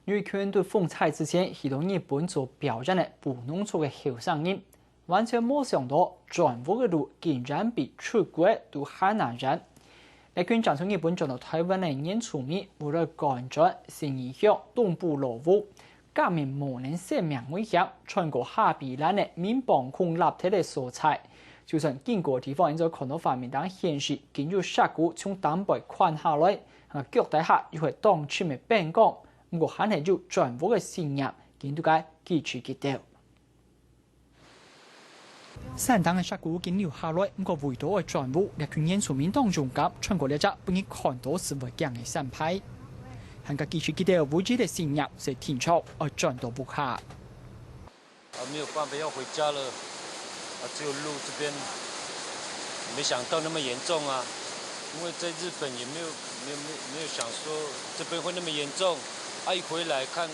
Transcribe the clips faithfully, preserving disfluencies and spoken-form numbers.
因為佢等在風災之前去到日本做表演个布農族个後生人，完全無想到轉屋个路竟然比出國都還難遠。這群正從日本轉到臺灣个原住民，為了趕轉新義鄉東部落屋， 革命無能生命危險，穿過哈比蘭个棉防空立忒个所在。就算經過地方，因為看到畫面當顯示，見有石牯從頂背擐下來，啊，腳底下又係當深个冰崗。毋過還係有轉屋个信念，見到該支支節節。 山頂个石牯緊流下來，毋過為著愛轉屋，這群原住民當勇敢，穿過這隻分人看到斯會驚个山排。還較支持佢兜唯一个信念，就係定著愛轉到屋下。啊，沒有辦法，要回家了。啊，只有路這邊，沒想到那麼嚴重啊，因為在日本也沒有，沒有，沒有，沒有想說這邊會那麼嚴重。啊，一回來看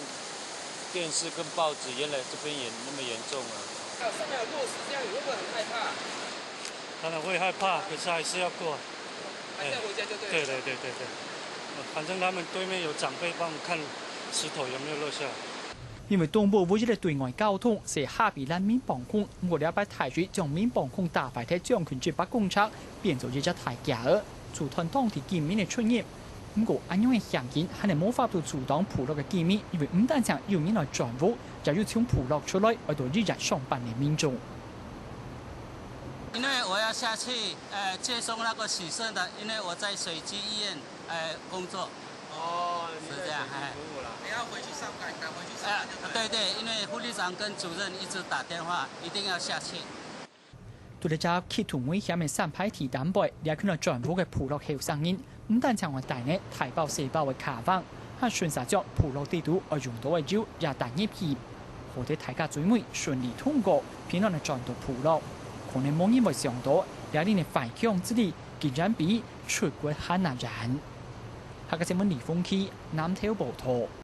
電視跟報紙，原來這邊也那麼嚴重啊。上面有落石，這樣你會不會很害怕？當然會害怕，可是還是要過。還是要回家就對了。對，對，對，對，對。呃，反正他們對面有長輩幫我們看石頭有沒有落下來。因為東部唯一个對外交通係哈比蘭棉防空，毋過這擺大水將棉防空打壞忒將近一百公尺，變做一隻大堝仔，阻斷當地居民个出入。 毋過，恁樣个環境還係無法度阻擋部落个居民，因為毋單淨有人來轉屋，也有從部落出來愛到醫院上班个民眾。因為我要下去，呃，接送那個洗腎的，因為我在水基醫院，呃，工作。哦，你在水基服務啦。是這樣，哎。你要回去上班，趕回去上班就對了。呃，對，對，因為護理長跟主任一直打電話，一定要下去。 在這隻極度危險个山排地頂背，這群愛轉屋个部落後生人，毋單淨會帶等大包細包个卡房，還順續將部落底肚愛用到个油也帶入去，好得大家最尾順利通過，平安个轉到部落。可能無人會想到，這輪个返鄉之旅，竟然比出國還難遠。客家新聞李峰基南投報導。